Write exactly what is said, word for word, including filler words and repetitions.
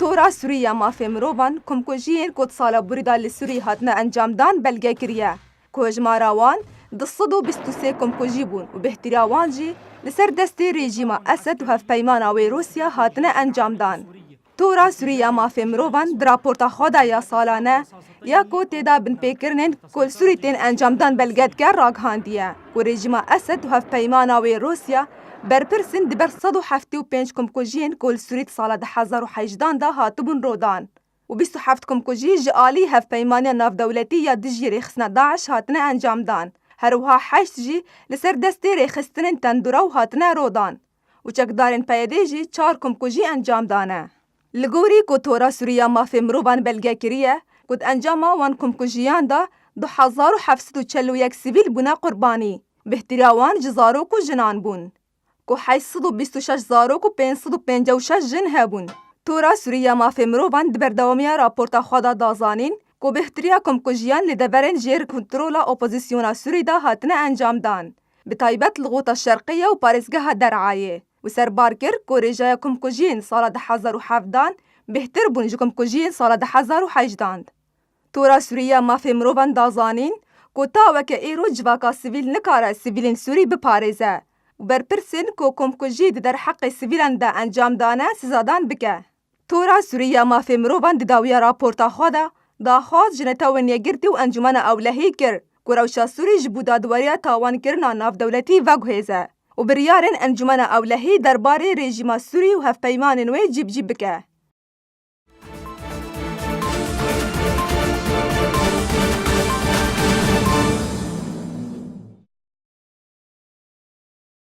Tora Sûrî ya Mafê Mirovan komkujiyên ku di sala borî de li Sûrî hatine encamdan belge kiriye, ku hejmara wan du sed û bîst û sê komkujî bûn û bêhtîra wan jî li ser destê rejîma Esed û hevpeymana wê Rûsya hatine encamdan. Tora Sûrî ya Mafê Mirovan di raporta xwe de ya salane ya ku tê de binpêkirinên ku li Sûrî tên encamdan belge dike ragihandiye ku rejîma Esed û hevpeymana wê Rûsya berpirsên di ber sed û heftê û pênc komkujiyên ku li Sûrî di sala du hezar û hejdan de hatibûn rodan û bîst û heft komkujî ji alî Hevpeymaniya Navdewletî ya dijî rêxistina DAIŞ hatine encamdan. Her wiha heşt jî li ser destê rêxistinên tendûra û hatine rodan û çekdarên P Y D'ê jî çar komkujî encam dane. Li gorî ku Tora Sûrî ya Mafê Mirovan belge kiriye ku di encama wan komkujiyan de du hezar û heft sed û çel û yek sivîl bûne qurbanî, bêhtîra wan ji zarok û jinan bûn, ku heşt sed û bîst û şeş zarok û pênc sed û pêncî û şeş jin hebûn. Tora Sûrî ya Mafê Mirovan di berdewamiya raporta xwe de da zanîn ku bêhtiriya komkujiyan li deverên jêr kontrola opozîsyona Sûrî de hatine encamdan, bi taybet li Xûta Şerqiyê û parêzgeha Derayê û serbar kir ku rêjeya komkujiyên sala du hezar û hevdan bêhtir bûn ji komkujiyên sala du hezar û hejdan. Tora Sûrî ya Mafê Mirovan da zanîn ku ta weke îro civaka sivîl nikare sivîlên Sûrî biparêze û berpirsên ku komkujî di derheqê sivîlan de encam dane sizadan bike. Tora Sûrî ya Mafê Mirovan di dawiya raporta xwe de daxwaz ji Netewên Yekgirtî û Encûmena Ewlehî kir ku rewşa Sûrî ji bo dadweriya tawankirina navdewletî veguhêze û biryarên Encûmena Ewlehî derbarê rejîma Sûrî û hevpeymanên wê cîbicî bike.